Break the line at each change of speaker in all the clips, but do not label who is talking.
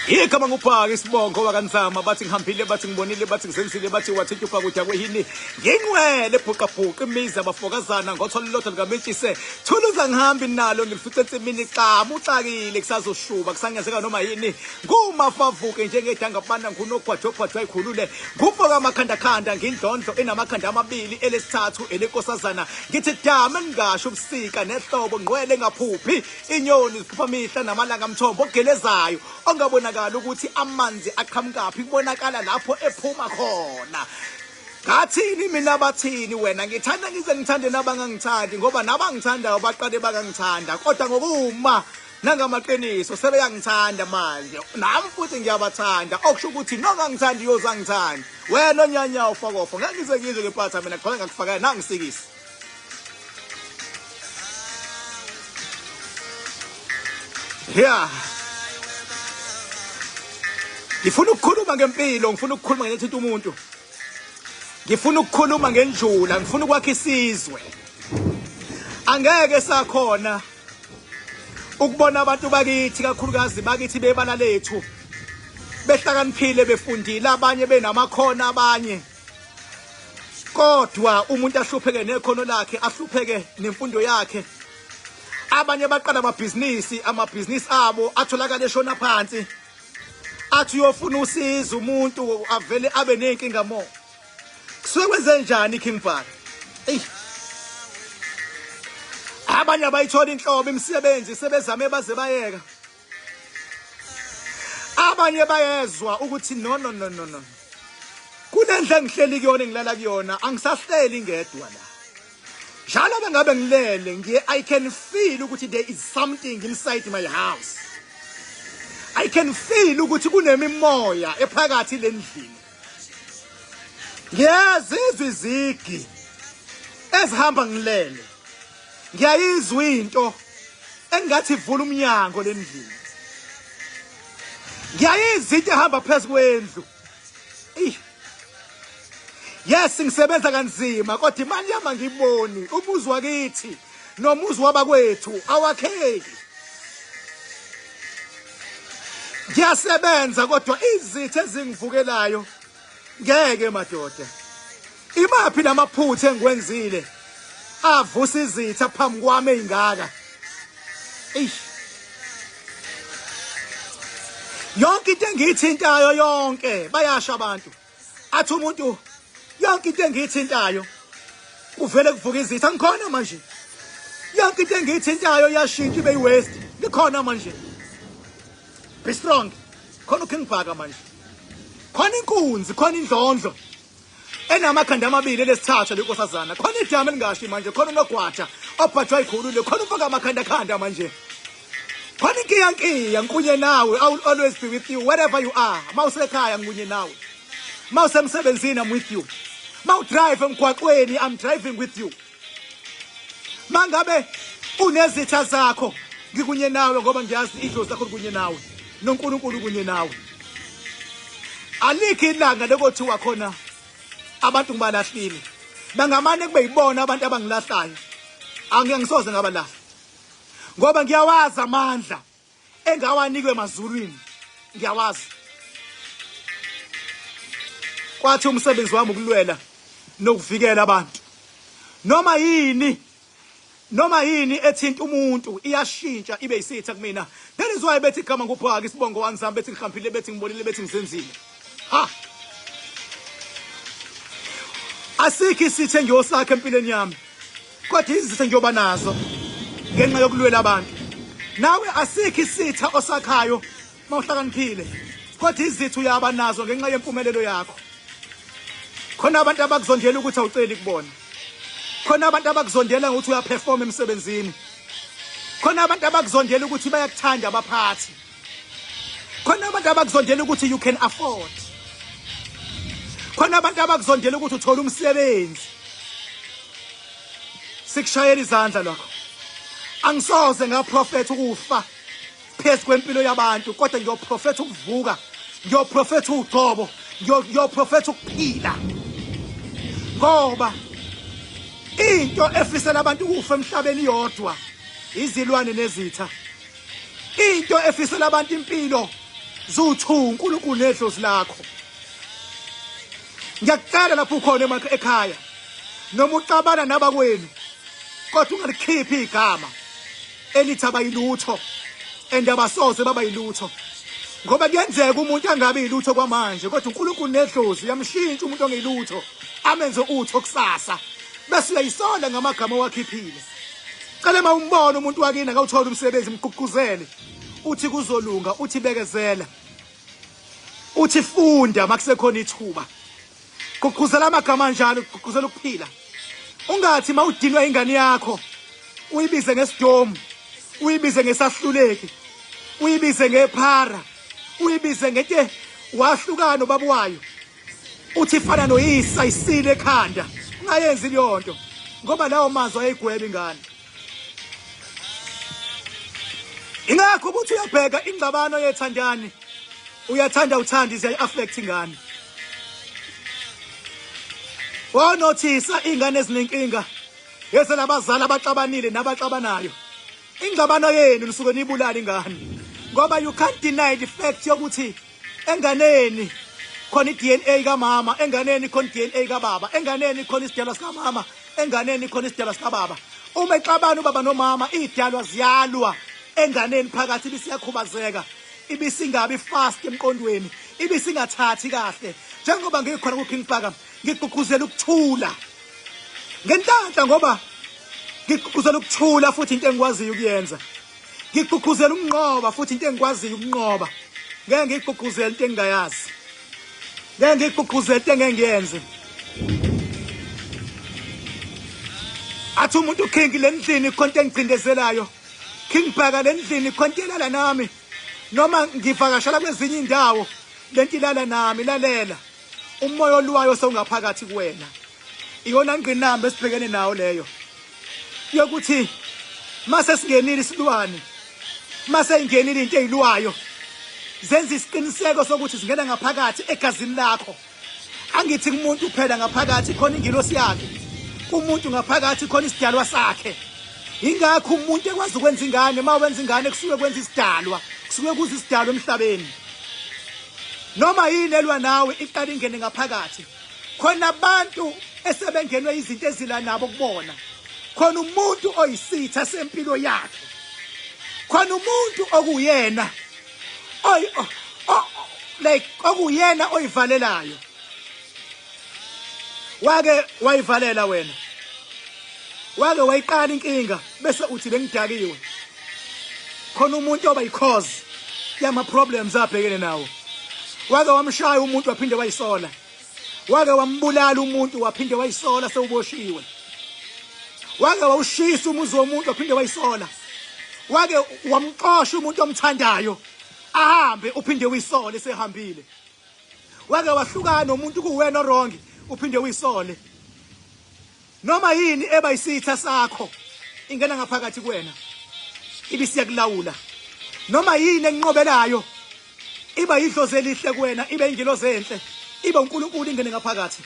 Igama ngubhaka isibongo wakaNzama, bathi ngihambile, bathi ngibonile, bathi ngizenzile, bathi wathinta ubhaka udakwehini. Nginqwele bhuqabhuqa imizi abafokazana ngotho lolodwa likamentshise. Thuluza ngihambi nalo ngilifice ensimini xamu uxakile kusazoshuba kusangenzeka noma yini. Ngumafavuke njengedangabana ngunogwajogwajwa ikhulule. Ngumfo kamakhandakhanda ngindlondlo enamakhanda amabili elesithathu elenkosazana. Ngithi dama engingasho ubusika nehlobo ngqwele ngaphuphi. Inyoni ziphupha mihla namalanga mthombo ogelezayo ongabonakali ukuthi amanzi aqhamukaphi kubonakala lapho ephuma khona. Ngathini mina bathini wena ngithanda ngize ngithande nabangangithandi ngoba nabangithandayo baqale bakangithanda kodwa ngokuma nangamaqiniso sebeyangithanda manje nami futhi ngiyabathanda okusho ukuthi nongangithandi uyozangithanda wena onyanya ufokofo ngeke ngize ngizwe ngempatha mina kuthola ngakufakela nangisikisi. Yeah. Ngifuna ukukhuluma ngempilo, ngifuna ukukhuluma ngethinta umuntu. Ngifuna ukukhuluma ngenjula, ngifuna ukwakha isizwe. Angeke sakhona ukubona abantu bakithi kakhulukazi bakithi bebala lethu behlakaniphile befundile abanye benamakhono abanye kodwa umuntu ahlupheke nekhono lakhe ahlupheke nemfundo yakhe. Abanye baqala amabhizinisi, amabhizinisi abo atholakala eshona phansi, athi uyofuna usizo umuntu avele abe ney'nkinga mo. Kusuke kwenze njani King Bhaka? Eyi, abanye abayithola inhlobo imisebenzi sebezame baze bayeka. Abanye bayezwa ukuthi no no no no no, kunendlu engihleli kuyona engilala kuyona, angisahleli ngedwa la. Njalo bengabe ngilele ngiye I can feel ukuthi there is something inside my house. I can feel ukuthi kunemimoya ephakathi lendlini. Ngiyazizwa izigi ezihamba ngilele. Ngiyayizwa into engathi ivula umnyango lendlini. Ngiyayizwa into ehamba phezu kwendlu. Eyi. Yes, ngisebenza kanzima kodwa imali yami angiyiboni. Umuzi wakithi nomuzi wabakwethu awakheki. Ngiyasebenza kodwa izitha ezingivukelayo ngeke madoda. Imaphi lamaphutha engiwenzile avusa izitha phambi kwami ezingaka? Eish. Yonke into engiyithintayo yonke bayasho abantu. Athi umuntu yonke into engiyithintayo kuvele kuvuka izitha ngikhona manje. Yonke into engiyithintayo iyashintsha ibe yi-waste. Ngikhona manje. Be strong. Khona uKing Bhaka manje. Khona inkunzi, khona indlondlo enamakhanda amabili elesithathu lenkosazana. Khona idamu elingashi manje, khona unogwaja obhajwa ikhulule, khona umfaka amakhanda khanda manje. Khona inkiyankiya ngikunye nawe. I will always be with you wherever you are. Mawusekhaya ngikunye nawe. Mawusemsebenzini I'm with you. Mawudrive emgwaqweni I'm driving with you. Mangabe unezitha zakho ngikunye nawe ngoba ngiyazi idlozi lakho likunye nawe noNkulunkulu kunye nawe. Alikho ilanga lekothiwa khona abantu ngibalahlile. Bangamane kube yibona abantu abangilahlayo. Angeke ngisoze ngabalahla. Ngoba ngiyawazi amandla engawanikwe emazulwini, ngiyawazi. Kwathi umsebenzi wami ukulwela nokuvikela abantu. Noma yini, noma yini ethinta umuntu iyashintsha ibe yisitha kumina. That is why bethi igama ngubhaka isibongo wanzami, bethi ngihambile, bethi ngibonile, bethi ngizenzile. Ha! Asikho isitha engiyosakha empilweni yami, kodwa izitha ngiyoba nazo ngenxa yokulwela abantu. Nawe asikho isitha osakhayo mawuhlakaniphile, kodwa izitha uyaba nazo ngenxa yempumelelo yakho. Khona abantu abakuzondela ukuthi awuceli kubona. Khona abantu abakuzondela ngokuthi uyaperform emsebenzini. Khona abantu abakuzondela ukuthi bayakuthanda abaphathi. Khona abantu abakuzondela ukuthi you can afford. Khona abantu abakuzondela ukuthi uthola umsebenzi. Sikushayela izandla lokho. Angisoze ngaprofetha ukufa phezu kwempilo yabantu, kodwa ngiyoprofetha ukuvuka, ngiyoprofetha ugcobo, ngiyoprofetha ukuphila. Ngoba into efisela abantu ukufa emhlabeni yodwa izilwane nezitha. Into efisela abantu impilo Zuthu uNkulunkulu nedlozi lakho. Ngiyakucela lapho ukhona ekhaya noma uxabana nabakwenu kodwa ungalikhiphi igama elithi abayilutho and abasoze baba yilutho ngoba kuyenzeka umuntu angabi yilutho kwamanje kodwa uNkulunkulu nedlozi uyamshintsha umuntu ongeyilutho amenze utho kusasa bese uyayisola ngamagama owakhiphile. Cela uma umbona umuntu wakini akawuthola umsebenzi mgqugquzele uthi kuzolunga uthi bekezela uthi funda makusekhona ithuba. Gqugquzela amagama anjalo, gqugquzela ukuphila. Ungathi mawudinwa ingane yakho uyibize ngesidomu, uyibize ngesahluleki, uyibize ngephara, uyibize ngete wahlukana nobaba wayo. Uthi ifana noyisa isile ekhanda. Ungayenzi leyo nto ngoba lawo mazwi ayigweba ingane. Ingakho ukuthi uyabheka ingxabano yethandani uyathanda uthanda iziyayi-affect ingane. Wanothisa ingane ezinenkinga yezelabazali abaxabanile nabaxabanayo. Ingxabano yenu nisuke niyibulala ingane ngoba you can't deny the fact yokuthi enganeni khona i-DNA kamama, enganeni khona i-DNA kababa, enganeni khona isidalwa sikamama, enganeni khona isidalwa sikababa. Uma exabana ubaba nomama iy'dalwa ziyalwa enganeni phakathi ibisiyakhubazeka ibisingabi fast emqondweni ibisingathathi kahle. Njengoba ngikhona ku-King Bhaka ngigqugquzela ukuthula ngenhlanhla ngoba ngigqugquzela ukuthula futhi into engikwaziyo ukuyenza. Ngigqugquzela ukunqoba futhi into engikwaziyo ukunqoba. Ngeke ngigqugquzele into engingayazi. Ngeke ngigqugquzele into engeke ngiyenze. Athi umuntu King le ndlini khona into engicindezelayo. King Bhaka le ndlini khona into elala nami. Noma ngivakashela kwezinye indawo lento ilala nami lalela. Umoya olwayo sewungaphakathi kuwena. Iyona ngqinamba esibhekene nawo leyo. Yokuthi mase singenile isilwane mase ingenile into ezilwayo zenza isiqiniseko sokuthi zingena ngaphakathi egazini lakho. Angithi kumuntu phela ngaphakathi khona ingilosi yakhe, kumuntu ngaphakathi khona isidalwa sakhe. Ingakho umuntu ekwazi ukwenza ingane, uma wenza ingane kusuke kwenza isidalwa, kusuke kuza isidalwa emhlabeni. Noma yini elwa nawe iqala ingene ngaphakathi. Khona abantu esebengenwe izinto ezila nabo kubona. Khona umuntu oyisitha sempilo yakhe. Khona umuntu okuyena oy like okuyena oyivalelayo. Wake wayivalela wena. Wake wayiqala inkinga bese uthi bengidakiwe. Khona umuntu oba yi-cause yama problems abhekene nawo. Wake wamshaya umuntu waphinde wayisola. Wake wambulala umuntu waphinde wayisola sewuboshiwe. Wake wawushisa umuzi womuntu waphinde wayisola. Wake wamxosha umuntu omthandayo ahambe uphinde uyisole sehambile. Wake wahlukana nomuntu kuwena wrong uphinde uyisole. Noma yini eba isitha sakho ingena ngaphakathi kuwena ibisiyakulawula. Noma yini enqobelayo iba yidlozi elihle kuwena, ibe ingilozi enhle, ibe uNkulunkulu ingene ngaphakathi.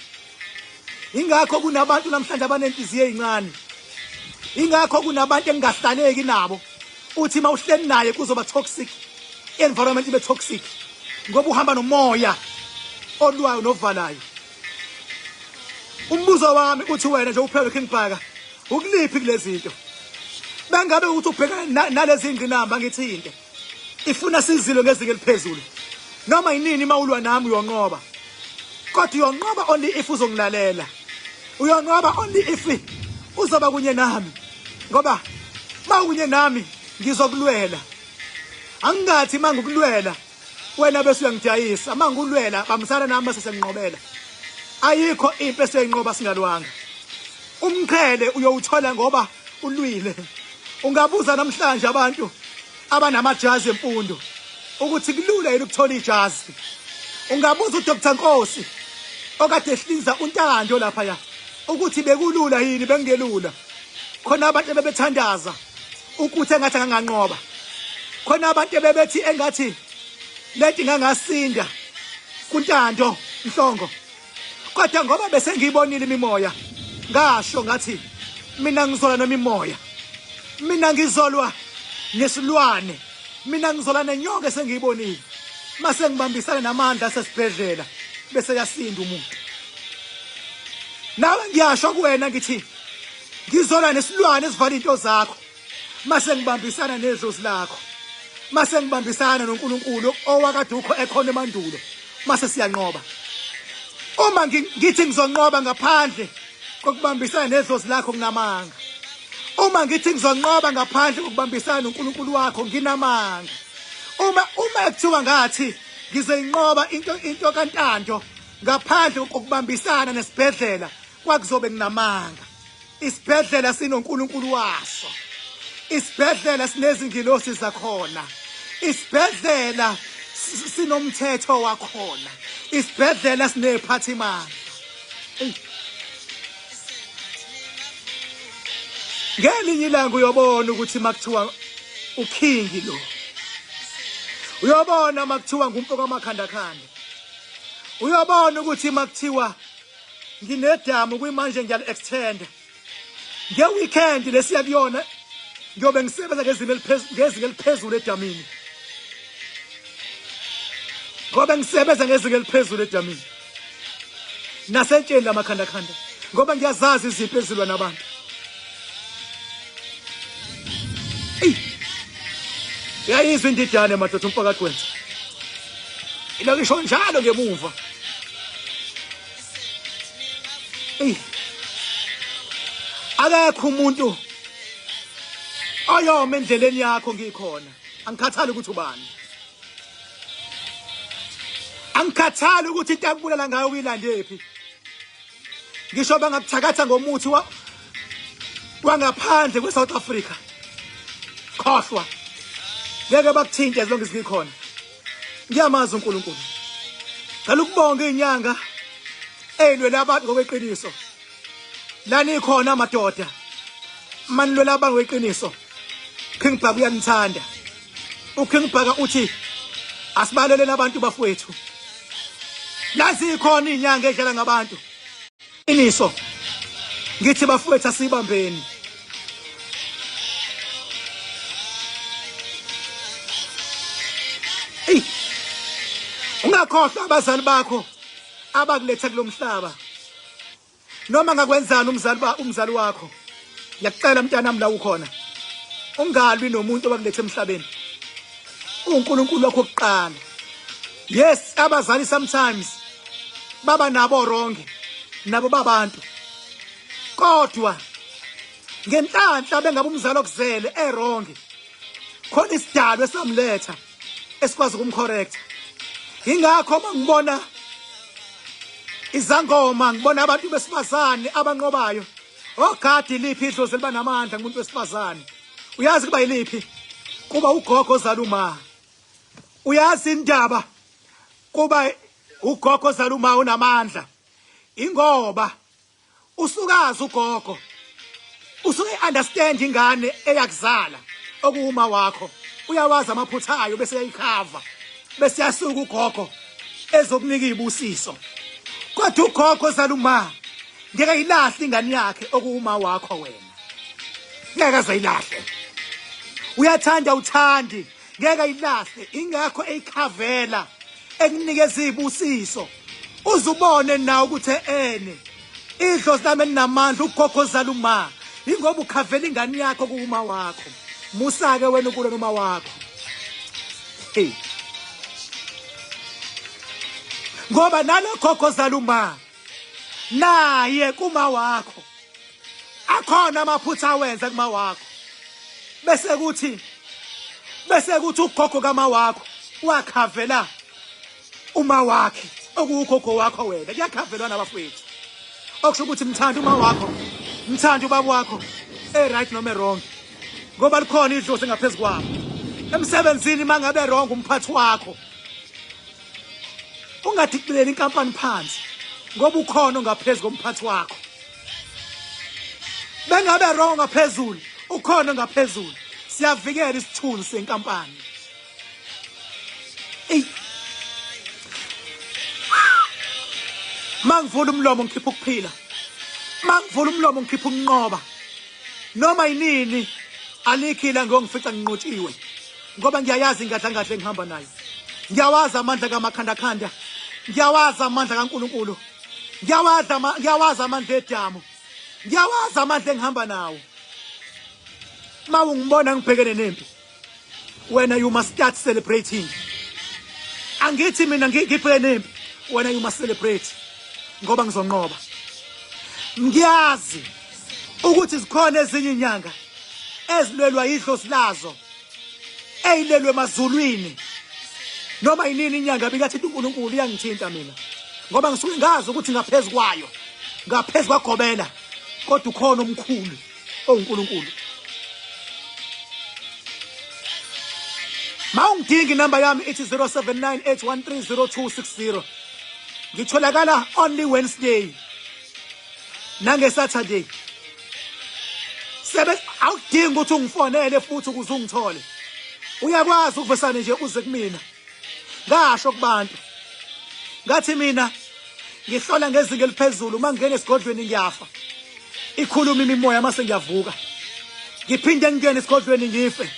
Ingakho kunabantu namhlanje abanenhliziyo ezincane. Ingakho kunabantu engingahlaleki nabo. Uthi mawuhleli naye kuzoba toxic. Environment ibe toxic ngoba uhamba nomoya olwayo novalayo. Umbuzo wami uthi wena nje uphele King Bhaka ukuliphi kulezi zinto? Bengabe ukuthi ubhekana nalezi ngqinamba ngithinte. Ifuna sizilo ngezinga eliphezulu. Noma yinini mawulwa nami uyonqoba. Kodwa uyonqoba only if uzongilalela. Uyonqoba only if uzoba kunye nami. Ngoba mawukunye nami ngizokulwela. Angingathi mangikulwela wena bese uyangidayisa, mangikulwela bambisana nami bese senginqobela. Ayikho impi esiyinqoba singalwanga. Umqhele uyowuthola ngoba ulwile. Ungabuza namhlanje abantu abanamajazi emfundo ukuthi kulula yini ukuthola ijazi. Ungabuza uDr Nkosi okade ehlinza uNtando lapha ya ukuthi bekulula yini, bengelula. Khona abantu ebebethandaza ukuthi engathi anganqoba. Khona abantu ebebethi engathi lento ingangasinda kuNtando Mhlongo. Kodwa ngoba bese ngiyibonile imimoya ngasho ngathi mina ngizolwa nemimoya, mina ngizolwa nesilwane, mina ngizolwa nenyoka esengiyibonile. Mase ngibambisana namandla asesibhedlela bese yasinda umuntu. Nawe ngiyasho kuwena ngithi ngizolwa nesilwane esivala into zakho. Mase ngibambisana nedlozi lakho. Mase ngibambisana noNkulunkulu owakade ukho ekhona emandulo. Mase siyanqoba. Uma ngithi ngizonqoba ngaphandle kokubambisana nedlozi lakho nginamanga. Uma ngithi ngizonqoba ngaphandle kokubambisana noNkulunkulu wakho nginamanga. Uma kuthiwa ngathi ngizoyinqoba into kaNtando ngaphandle kokubambisana nesibhedlela kwakuzobe kunamanga. Isibhedlela sinoNkulunkulu waso. Isibhedlela sinezingilosi zakhona. Isibhedlela sinomthetho wakhona. Isibhedlela sinephathimandla. Ngelinye ilanga uyobona ukuthi makuthiwa uKing lo. Uyobona makuthiwa ngumfo kamakhandakhanda. Uyobona ukuthi makuthiwa nginedamu kuyimanje ngiyali-extenda. Nge-weekend lesiya kuyona ngiyobe ngisebenza ngezinga eliphezulu ngezinga eliphezulu edamini. Ngoba ngisebenza ngezinga eliphezulu edamini. Nasetsheni lamakhandakhanda ngoba ngiyazazi izimpi ezilwa nabantu. Eyi. Uyayizwa indidane madoda umfaka Gwenza. Ilokhu isho njalo ngemuva. Eyi. Akekho umuntu oyoma endleleni yakho ngikhona. Angikhathali ukuthi ubani. Angikhathali ukuthi into akubulala ngayo uyilandephi. Ngisho bangakuthakatha ngomuthi wa wangaphandle kwe-South Africa. Khohlwa. Ngeke bakuthinte as long as ngikhona. Ngiyamazi uNkulunkulu. Ngicela ukubonga inyanga eyilwela abantu ngokweqiniso. La nikhona madoda. Manilwela abantu ngokweqiniso. King Bhaka uyanithanda. UKing Bhaka uthi asibaleleni abantu bafowethu. La zikhona inyanga edlala ngabantu. Qiniso. Ngithi bafowethu asibambeni. Ey. Ungakhohlwa abazali bakho abakuletha kulomhlaba. Noma ngakwenzani umzali ba umzali wakho. Ngiyakucela mntanami la ukhona. Ungalwi nomuntu owakuletha emhlabeni. UNkulunkulu wakho kuqala. Yes, abazali sometimes baba nabo wrong. Nabo babantu. Kodwa ngenhlanhla bengabe umzali okuzele e wrong. Khona isidalwa esamletha esikwazi ukumcorrect. Ingakho uma ngibona izangoma ngibona abantu besifazane abanqobayo. Ogadi liphi idlozi eliba namandla kumuntu wesifazane? Uyazi kuba yiliphi? Kuba ugogo ozala uma. Uyazi indaba kuba ugogo ozala uma unamandla. Ingoba usukazi ugogo usuke understand ingane eyakuzala okuwuma wakho uyawazi amaphutha ayo bese yayikhava bese yasuka ugogo ezokunika izibusiso kodwa ugogo ozala uma ngeke ayilahle ingane yakhe okuwuma wakho wena ngeke azayilahle uyathanda uthandi ngeke ayilahle ingakho eyikhavela ekunikeza izibusiso uzubone nawe ukuthi ene idlozi lami elinamandla ugogo ozala uma ingoba ukhavela ingane yakho kuwuma wakho musake wena ukulwa noma wakho hey ngoba nalogogo ozala uma naye kuma wakho akhona amaphutha awenza kuma wakho bese kuthi ugogo kama wakho wakhavela uma wakhe okuwugogo wakho wena kuyakhavelwana abafowethu okusho ukuthi mthanda uma wakho mthanda ubaba wakho e right noma e wrong ngoba likhona idlozi ngaphezulu kwakho emsebenzini mangabe wrong umphathi wakho ungadicileli inkampani phansi ngoba ukhona ongaphezulu komphathi wakho bengabe wrong ngaphezulu ukhona ngaphezulu siyavikela isithunzi senkampani Ey Mangivula umlomo ngikhipha ukuphila Mangivula umlomo ngikhipha ukunqoba noma yinini alikho ilanga ngifica nginqotshiwe ngoba ngiyayazi ingadla ngahle ngihamba nayo. Ngiyawazi amandla kamakhandakhanda, ngiyawazi amandla kaNkulunkulu, ngiyawazi ngiyawazi amandla edamu, ngiyawazi amandla engihamba nawo. Ma ungibona ngibhekene nempi, wena you must start celebrating. Angithi mina ngibhekene nempi, wena you must celebrate, ngoba ngizonqoba. Ngiyazi ukuthi zikhona ezinye inyanga ezilwelwa yidlozi lazo, eyilelwe emazulwini. Noma yinini inyanga bikathinta uNkulunkulu, iyangithinta mina, ngoba ngisuke ngazi ukuthi ngaphezu kwayo, ngaphezu kwagobela, kodwa ukhona omkhulu owuNkulunkulu. Mawungidinga, inamba yami ithi 0798130260. Ngitholakala only Wednesday nange Saturday. Sebe awudingi ukuthi ungifonele futhi ukuze ungithole, uyakwazi ukuvesane nje uze kumina. Ngasho kubantu, ngathi mina ngihlola ngezinga eliphezulu. Uma ngingena esigodlweni ngiyafa, ikhuluma imimoya, mase ngiyavuka, ngiphinde ngingene esigodlweni ngife,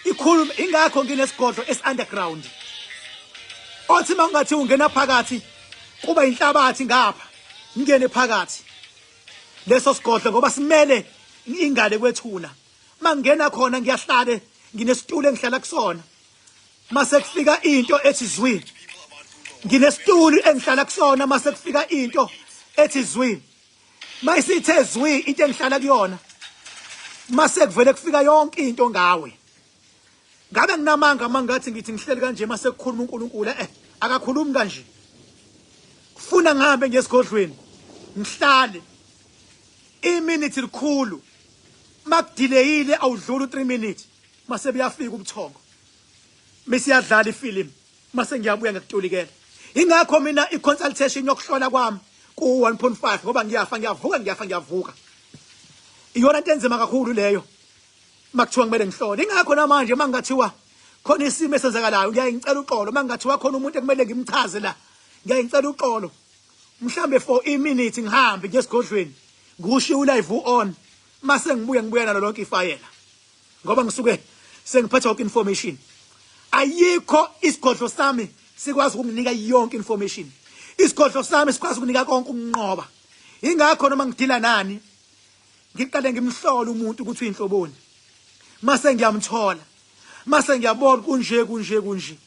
ikhuluma. Ingakho nginesigodlo esi-underground, othi uma ungathi ungena phakathi kuba inhlabathi ngapha. Ngingene phakathi leso sigodlo ngoba simele ingane kwethuna. Mangena khona ngiyahlale, nginesitulo engihlala kusona. Mase kufika into ethi zwi, nginesitulo engihlala kusona. Mase kufika into ethi zwi, mayisithe zwi into engihlala kuyona, mase kuvele kufika yonke into ngawe. Ngabe nginamanga mangathi ngithi ngihleli kanje mase kukhuluma uNkulunkulu? Akakhulumi kanje. Kufuna ngihambe ngesigodlweni, ngihlale iminute likhulu, makudelayile awudlula u3 minutes, mase buyafika ubuthongo, mesiyadlala ifilimu, mase ngiyabuya ngikutolikela. Ingakho mina i-consultation yokuhlola kwami ku 1.5, ngoba ngiyafa ngiyavuka, ngiyafa ngiyavuka. Iyona into enzima kakhulu leyo makuthiwa kumele ngihlole. Ingakho namanje mangathiwa khona isimo esenzakalayo, ngiyaye ngicela uxolo. Mangathiwa khona umuntu ekumele ngimchaze la, ngiyaye ngicela uxolo, mhlambe for iminute, ngihambe nje esigodlweni, ngiwushiye ulive on, mase ngibuya, ngibuya nalo lonke ifayela, ngoba ngisuke sengiphethe yonke information. Ayikho, isigodlo sami sikwazi ukunginika yonke information, isigodlo sami sikwazi ukunika konke ukunqoba. Ingakho noma ngidila nani, ngiqale ngimhlole umuntu ukuthi uyinhloboni, mase ngiyamthola, mase ngiyabona kunje kunje kunje,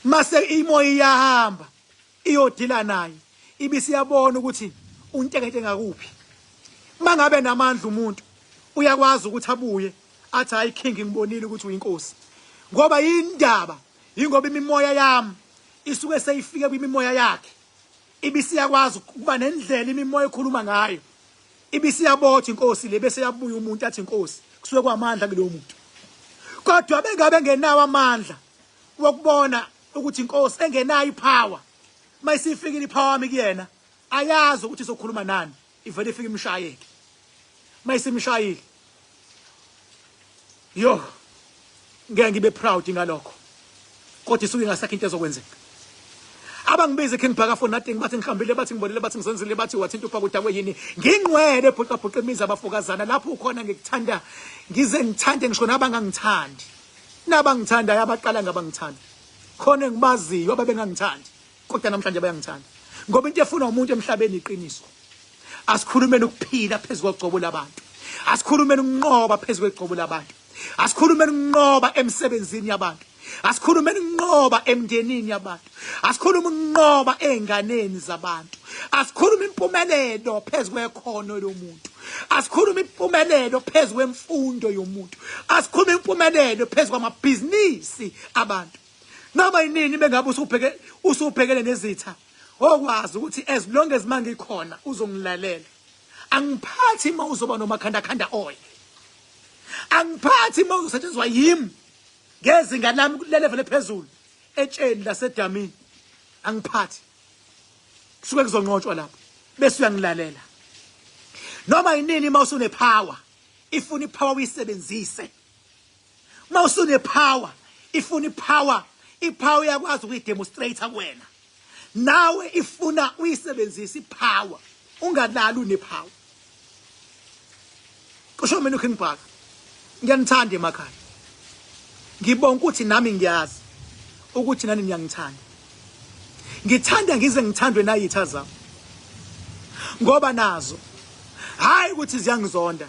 mase imoya iyahamba iyodila naye, ibisiyabona ukuthi untekente ngakuphi. Mangabe namandla umuntu, uyakwazi ukuthi abuye athi, "Hayi king, ngibonile ukuthi uyinkosi." Ngoba indaba ingoba imimoya yami isuke seyifike kwimimoya yakhe, ibisiyakwazi ukuba nendlela imimoya ekhuluma ngayo, ibisiyabotha inkosi le, bese yabuya umuntu athi inkosi. Kusuke kwamandla kulowo muntu, kodwa bengabe engenawo amandla wokubona ukuthi inkosi, engenayo ipower, mayisifikile ipower yami kuyena, ayazi ukuthi izokhuluma nani, ivele ifike imshayeke. Mayisimshayile, yo, ngeke ngibe proud ngalokho, kodwa isuke ingasakho into ezokwenzeka. Abangibizi King Bhaka for nothing. Bathi ngihambile, bathi ngibonile, bathi ngizenzile, bathi wathinta upha kudakwe yini. Ngingcwele, bhuqa bhuqa imizi abafokazana. Lapho ukhona ngikuthanda, ngize ngithande ngisho nabangangithandi, nabangithandayo abaqala ngabangithanda. Khona engibaziyo ababengangithandi, kodwa namhlanje bayangithanda, ngoba into efuna umuntu emhlabeni iqiniso. Asikhulumeni ukuphila phezu kwegcobo labantu, asikhulumeni ukunqoba phezu kwegcobo labantu, asikhulumeni ukunqoba emsebenzini yabantu, asikhulumeni ukunqoba emndenini yabantu, asikhulume ukunqoba ey'nganeni zabantu, asikhulume impumelelo phezu kwekhono lomuntu, asikhulume impumelelo phezu kwemfundo yomuntu, asikhulume impumelelo phezu kwamabhizinisi abantu. Noma yinini bengabe usubhekene nezitha, okwazi ukuthi as long as mangikhona uzongilalela. Angiphathi uma uzoba nomakhandakhanda oil, angiphathi uma uzosetshenziswa yimi ngezinga lami kule level ephezulu etsheni lasedamini, angiphathi. Kusuke kuzonqotshwa lapho, bese uyangilalela. Noma yinini uma usunepower, ifuna ipower uyisebenzise. Uma usunepower, ifuna ipower, ipower uyakwazi ukuyidemonstrate kuwena, nawe ifuna uyisebenzise ipower, ungalali unepower. Kusho mina uKing Bhaka. Ngiyanithanda emakhaya, ngibonga ukuthi nami ngiyazi. Ukuthi nani niyangithanda. Ngithanda ngize ngithandwe nayitha zami. Ngoba nazo hayi ukuthi ziyangizonda.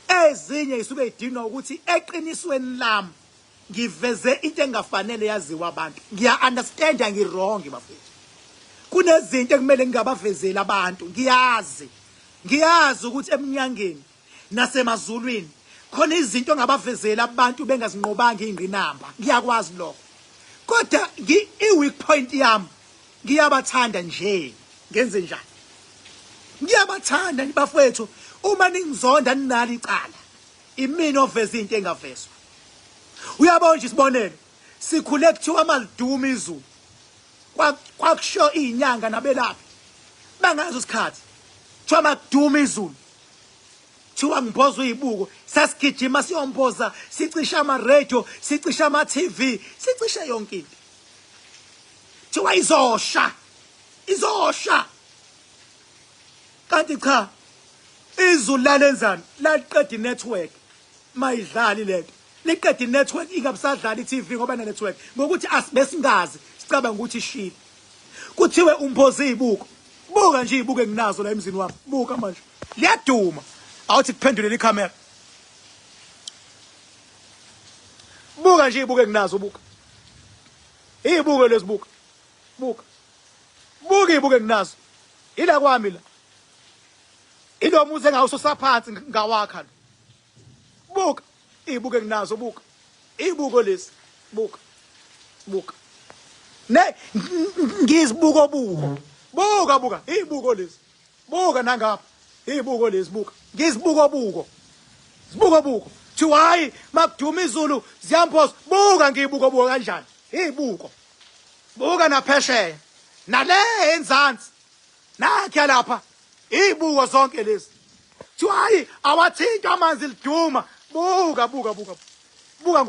Ezinye isuke idinwa ukuthi eqinisweni lami ngiveze into engafanele yaziwa abantu. Ngiya understand ngi wrong bafethu. Kunezinto ekumele ngingabavezeli abantu. Ngiyazi. Ngiyazi ukuthi eminyangeni nasemazulwini khona izinto ongabavezeli abantu bengazinqobanga ingqinamba. Ngiyakwazi lokho. Kodwa i-weak point yami ngiyabathanda nje. Ngenze njani? Ngiyabathanda bafethu. Uma ningizonda ninalo icala. Imina oveza into engavezwa. Uyabona nje isibonelo, sikhule kuthiwa maliduma izulu. Kwakusho izinyanga nabelaphi. Bangazi isikhathi. Kuthiwa makuduma izulu. Kuthiwa ngibhoza uyibuko, sasigijima siyomboza, sicisha ama radio, sicisha ama TV, sicishe yonke into. Kuthiwa izosha. Izosha. Kanti cha, izulu lalenzani? Laliqeda inetwork. Mayidlali lento. Liqeda inetwork ingabisadlala iTV ngoba ine network. Ngokuthi asibesingazi, sicabanga ukuthi ishile. Kuthiwe umboza izibuko. Buka nje izibuko enginazo la emzini wami. Buka manje. Liyaduma. Awuthi kuphendulela ikhamera. Buka nje izibuko enginazo buka. Izibuko lezi buka. Buka. Buka izibuko enginazo. Ila kwami la. Ilo muzi engawususa phansi ngawakha lo. Buka izibuko enginazo buka. Izibuko lezi buka. Buka. Ne ngizibuko buko. Buka buka izibuko lezi. Buka nangapha. Izibuko lezi buka. Ngizibuko buko. Zibuko buko. Thiwa hayi makuduma izulu ziyamposa. Buka ngiyibuko buko kanjani? Izibuko. Buka naphesheya. Nale enzansi. Nakhe lapha. Izibuko zonke lezi. Thiwa hayi awathintwa amanzi liduma. Buka buka buka. Buka.